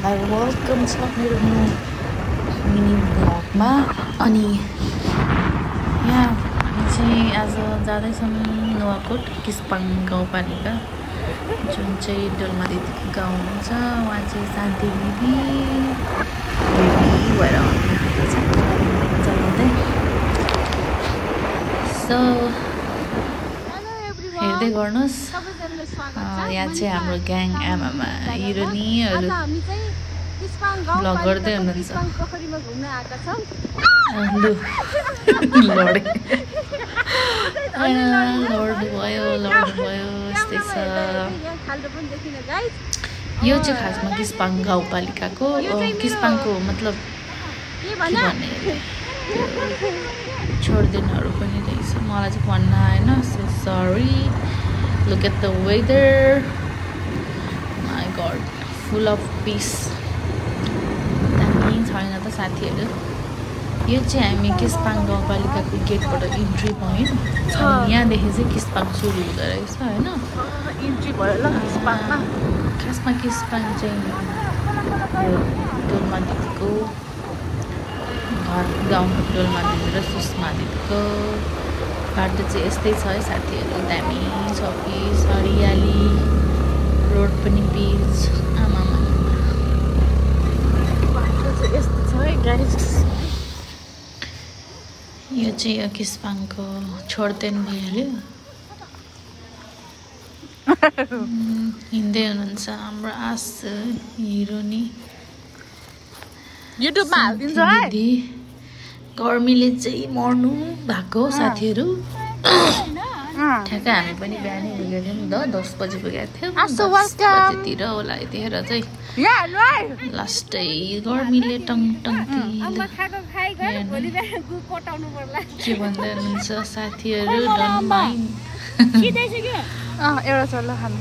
High welcome छ मेरो mini ब्लगमा। अनि यहाँ हामी चाहिँ आज जाँदैछौँ नुवाकोट किस्पाङ गाउँपालिका, जुन चाहिँ डोल्मा दिदीको गाउँ हुन्छ। उहाँ चाहिँ शान्ति दिदी भएर चलाउँदै सो हेर्दै गर्नुहोस्। यहाँ चाहिँ हाम्रो ग्याङ आमामा हिरोनीहरू भ्लग गर्दै हुनुहुन्छ। लड्नुभयो यस्तै छ। यो चाहिँ खासमा किस्पाङ गाउँपालिकाको किस्पाङको मतलब के भन्ने छोडिदिनहरू पनि रहेछ, मलाई चाहिँ भन्न आएन। So sorry. Look at the weather. My God, full of peace. दामी छैन त साथीहरू। यो चाहिँ हामी किस्पाङ गाउँपालिकाको गेटबाट इन्ट्री पोइन्ट। यहाँदेखि चाहिँ किस्पाङ सुरु हुँदो रहेछ होइन। इन्ट्री भयो ल किस्पाङमा। खासमा किस्पाङ चाहिँ यो डोल्मा दिदीको घर, गाउँको डोल्मा दिदी र सुषमा दिदीको बाटो चाहिँ यस्तै छ है साथीहरू। दामी छ, पिच हरियाली, रोड पनि पिच। आमामा बाटो चाहिँ यस्तो छ है गाइस। यो चाहिँ यो किस्पाङको छोड्देन भइहाल्यो। हिँड्दै हुनुहुन्छ हाम्रो आस हिरोनी युट्युबमा हालिदिन्छ है। गर्मीले चाहिँ मर्नु भएको साथीहरू। ठ्याक्कै हामी पनि बिहानै पुगेको थियौँ नि त, 10 बजी पुगेको थियौँ। 10 बजीतिर होला यतिखेर चाहिँ लास्टै गर्मीले टङ टङ के भन्दै हुनुहुन्छ साथीहरू। Don't mind. एउटा चल्ला खानु।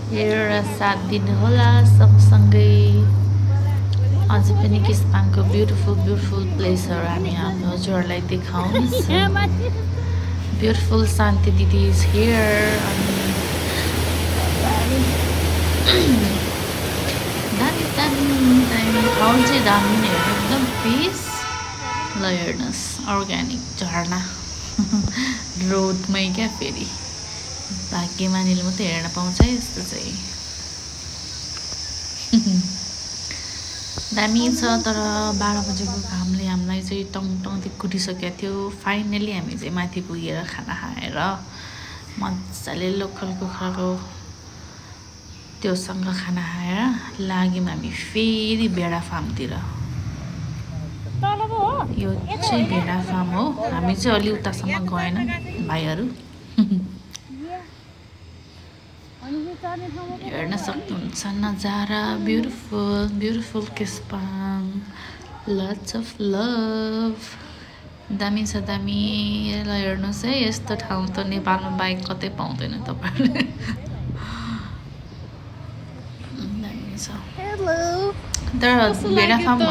हेरेर साथ दिनु होला सँगसँगै। अझै पनि किस्पाङको ब्युटिफुल प्लेसहरू हामी हजुरहरूलाई देखाउँछ। ब्युटिफुल शान्ति दिदी इज हियर। दामी ठाउँ चाहिँ दामी नै हो, एकदम पिस। ल हेर्नुहोस्, अर्ग्यानिक झरना रोडमै क्या। फेरि भाग्यमानीले मात्रै हेर्न पाउँछ है यस्तो चाहिँ। दामी छ। तर 12 बजेको घामले हामीलाई चाहिँ टङ टङदेखि कुटिसकेको थियो। फाइनली हामी चाहिँ माथि पुगेर खाना खाएर मजाले लोकल कुखुराको त्योसँग खाना खाएर लाग्यौँ हामी फेरि भेडा फार्मतिर। यो चाहिँ भेडा फार्म हो। हामी चाहिँ अलि उतासम्म गएन भाइहरू। हेर्न सक्नुहुन्छ नजारा। Beautiful Kispang. Lots of love. दामी छ दामी। ल हेर्नुहोस् है, यस्तो ठाउँ त नेपालमा बाइक कतै पाउँदैन तपाईँहरूले। दामी छ। तर भेडा फार्म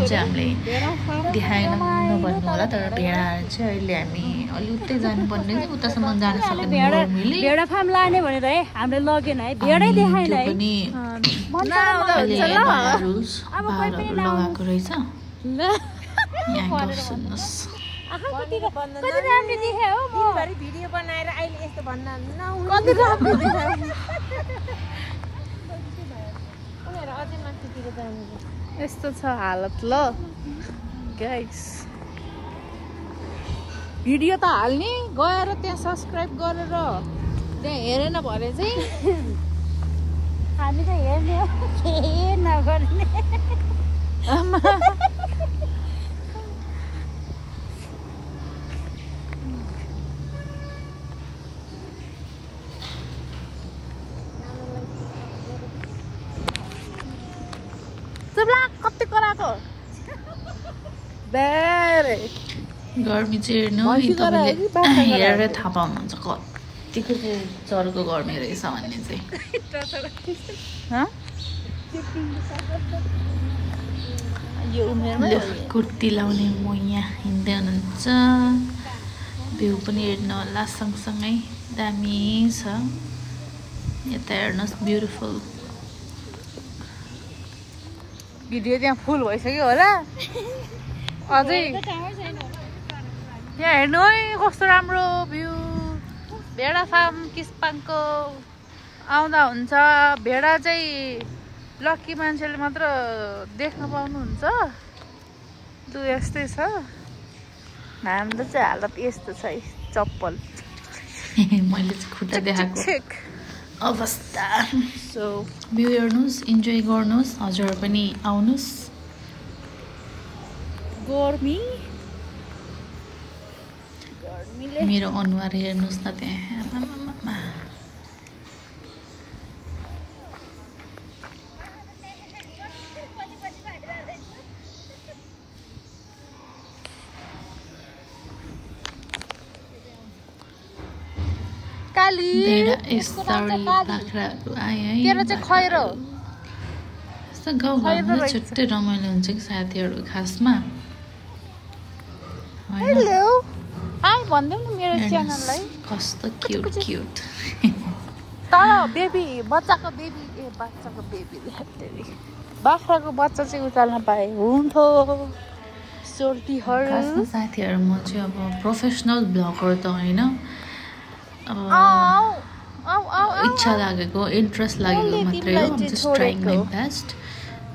चाहिँ हामीले देखाएन नभन्नु होला। तर भेडाहरू चाहिँ अहिले हामी अलि उतै जानुपर्ने चाहिँ उतासम्म जान सकेन। भेडा फार्म लाने भनेर है हामीले लगेन है, भेडै देखाएन है। लगाएको रहेछ यहाँ। सुन्नुहोस् कति राम्रो देखायो हो। दिनभरि भिडियो बनाएर अहिले यस्तो भन्न कति राम्रो देखायो। उनीहरू अझै माथितिर जानु। यस्तो छ हालत ल गाइस। भिडियो त हाल्ने गएर त्यहाँ सब्सक्राइब गरेर त्यहाँ हेरेन भने चाहिँ हामी त हेर्ने हो, केही नगर्ने। कति कराको गर्मी चाहिँ हेर्नु हेरेर थाहा पाउनुहुन्छ कतिको चाहिँ चर्को गर्मी रहेछ भन्ने चाहिँ। यो उमेरमा कुर्ती लाउने म यहाँ हिँड्दै हुनुहुन्छ। भ्यू पनि हेर्नु होला सँगसँगै दामी छ यता हेर्नुहोस् ब्युटिफुल भिडियो त्यहाँ फुल भइसक्यो होला अझै यहाँ हेर्नु है कस्तो राम्रो भ्यू भेडा फार्म किस्पाङको आउँदा हुन्छ भेडा चाहिँ लक्की मान्छेले मात्र देख्न पाउनुहुन्छ लु यस्तै छ हाम्रो चाहिँ हालत यस्तो छ है चप्पल मैले चाहिँ खुट्टा देखाएको अवस्था सो भ्यू हेर्नुहोस् इन्जोय गर्नुहोस् हजुर पनि आउनुहोस् गर्मीले मेरो अनुहार हेर्नुहोस् न त्यहाँ भेडा यस्तरी बाख्राहरू आए है तेरो चाहिँ खैरो यस्तो गाउँघरमा छुट्टै रमाइलो हुन्छ कि साथीहरू खासमा हेलो हाई भन्देऊ न मेरो च्यानललाई कस्तो क्युट क्युट तर बेबी बच्चाको बेबी बाख्राको बच्चा चाहिँ उचाल्न पाए हुन्थ्यो सोर्तीहरू साथीहरू म चाहिँ अब प्रोफेसनल ब्लगर त होइन इच्छा लागेको इन्ट्रेस्ट लागेको मात्रै हो just trying my best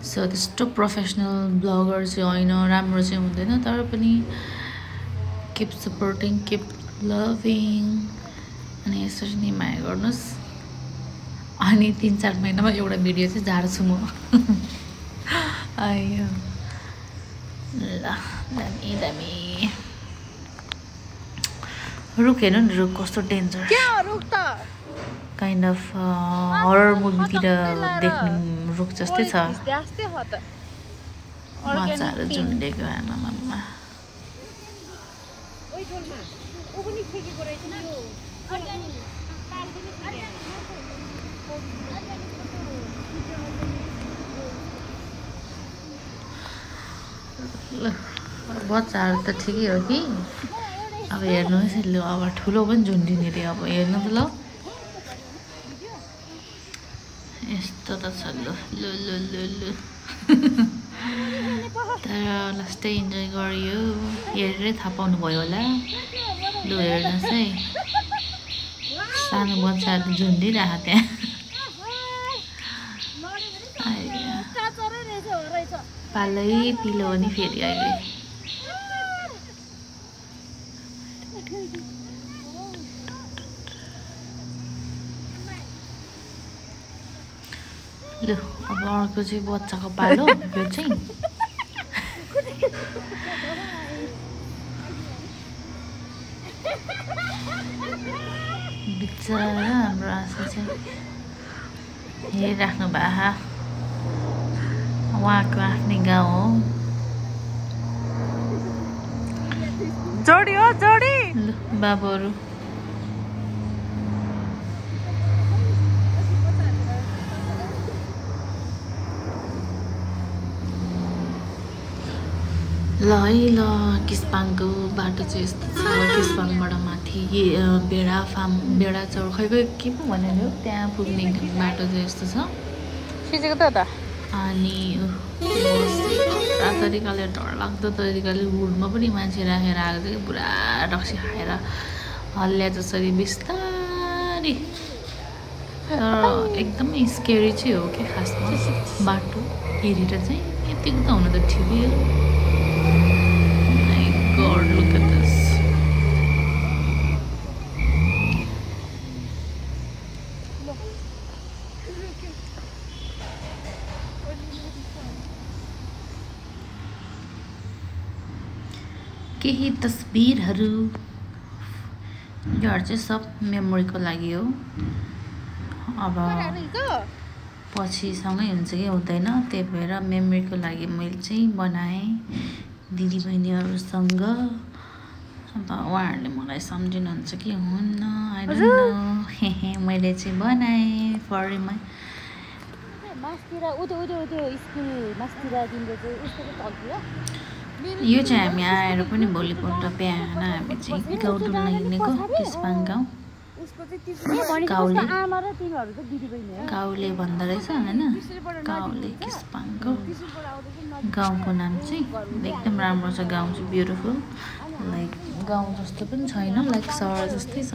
so त्यस्तो प्रोफेसनल ब्लगर चाहिँ होइन राम्रो चाहिँ हुँदैन तर पनि किप सपोर्टिङ किप लभिङ अनि यसरी नै माया गर्नुहोस् अनि 3-4 महिनामा एउटा भिडियो चाहिँ झार्छु म आयो ल दामी दामी रुख हेर्नु नि रुख कस्तो डेन्जर काइन्ड अफ हरर मुभीतिर देख्ने रुख जस्तै छ माछाहरू झुन्डेको आमामा बच्चाहरू त ठिकै हो कि अब हेर्नुहोस् ल अब ठुलो पनि झुन्डिने रे अब हेर्नु त ल यस्तो त छ ल तर लास्टै इन्जोय गरियो हेरेरै थाहा पाउनु भयो होला लु हेर्नुहोस् है सानो बच्चाहरू झुन्डिरहेको त्यहाँ पालै पिलो हो नि फेरि अहिले लु अब अर्को चाहिँ बच्चाको पालो यो चाहिँ बिचरा हाम्रो आशा चाहिँ हेरिराख्नु भए उहाँको आफ्नै गाउँ हो जोडी हो जोडी लु बाबुहरू ल है ल किस्पाङको बाटो चाहिँ यस्तो छ किस्पाङबाट माथि भेडा फार्म भेडा चौर खै के पो भनेको त्यहाँ पुग्ने बाटो चाहिँ यस्तो छ अनि तरिकाले डरलाग्दो तरिकाले हुडमा पनि मान्छे राखेर आएको छ कि पुरा रक्सी खाएर हल्ल्या जसरी बिस्तारी तर एकदमै स्केरी चाहिँ हो कि खासमा बाटो हेरेर चाहिँ यतिको त हुनु त ठिकै हो God, look at this. केही तस्बिरहरू योहरू चाहिँ सब मेमोरीको लागि हो अब पछि सँगै हुन्छ कि हुँदैन त्यही भएर मेमोरीको लागि मैले चाहिँ बनाएँ दिदीबहिनीहरूसँग अब उहाँहरूले मलाई सम्झिनुहुन्छ कि हुन्न आई डोन्ट नो मैले चाहिँ बनाएँ फरीमा यो चाहिँ हामी आएर पनि भोलिपल्ट बिहान हामी चाहिँ गाउँ डुल्न हिँडेको किस्पाङ गाउँ गाउँले भन्दो रहेछ होइन गाउँले किस्पाङको गाउँको नाम चाहिँ एकदम राम्रो छ गाउँ चाहिँ ब्युटिफुल लाइक गाउँ जस्तो पनि छैन लाइक सहर जस्तै छ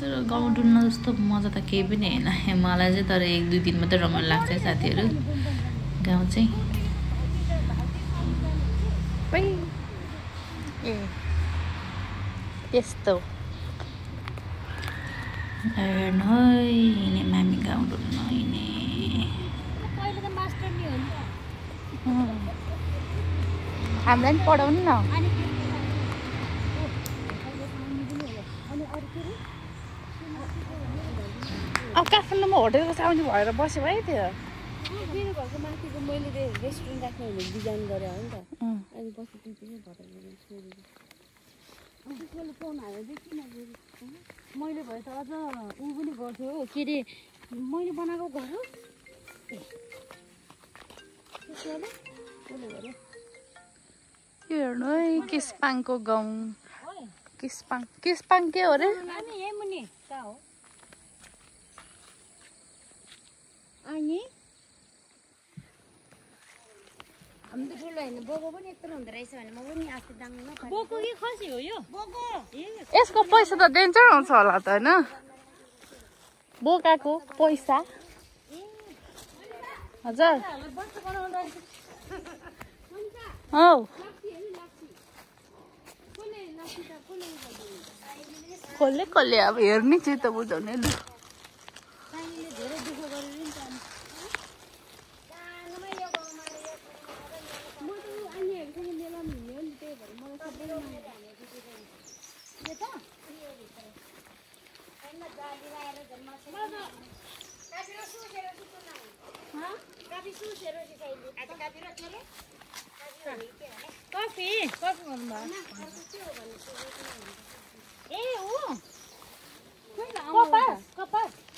तर गाउँ डुल्न जस्तो मजा त केही पनि होइन मलाई चाहिँ तर 1-2 दिन मात्रै रमाइलो लाग्छ साथीहरू गाउँ चाहिँ यस्तो हेर्नु है हिँड्ने मामी गाउँ डुल्न हिँड्ने हामीलाई पनि पढाउनु न अब काठमाडौँमा होटेलको साउनी भएर बस्यो है त्यो मेरो घरको माथिको मैले रेस्टुरेन्ट राख्ने भनेर डिजाइन गरेँ हो नि त अनि पछि मैले भए त अझ ऊ पनि गर्थ्यो हो के अरे मैले बनाएको घर हो हेर्नु है किस्पाङको गाउँ किस्पाङ के हो रे अनि हामी त ठुलो होइन बोको पनि यत्रो हुँदो रहेछ भने म पनि आफै दाङ बोको कि खसी हो यो बोको यसको पैसा त डेन्जर आउँछ होला त होइन बोकाको पैसा हजुर हौ कसले अब हेर्ने चाहिँ त बुझाउने लु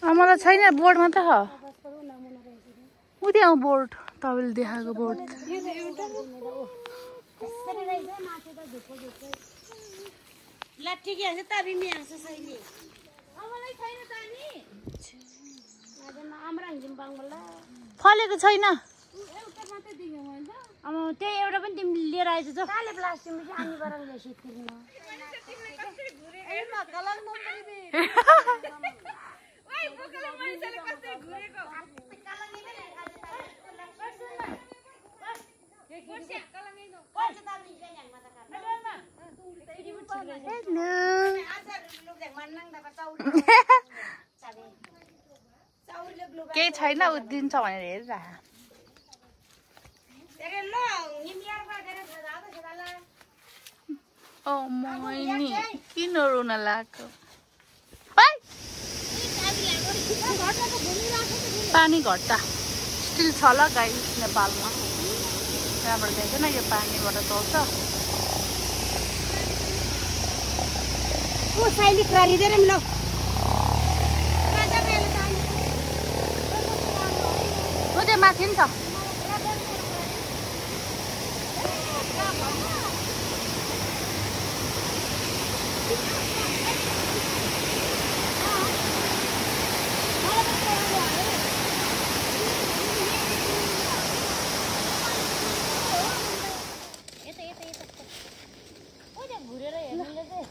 मलाई छैन बोर्ड मात्र छ उहाँ बोर्ड तपाईँले देखाएको बोर्ड फलेको छैन त्यही एउटा पनि तिमीले लिएर आएछ काले प्लास्टिकमा चाहिँ केही छैन उ दिन्छ भनेर हेरिरह मैनी किन रुन लाग्यो पानी घट्टा स्टिल छ ल गाई नेपालमा त्यहाँबाट देखेन यो पानीबाट चल्छ त्यो माथि नि छ घुरेर हेर्नुले चाहिँ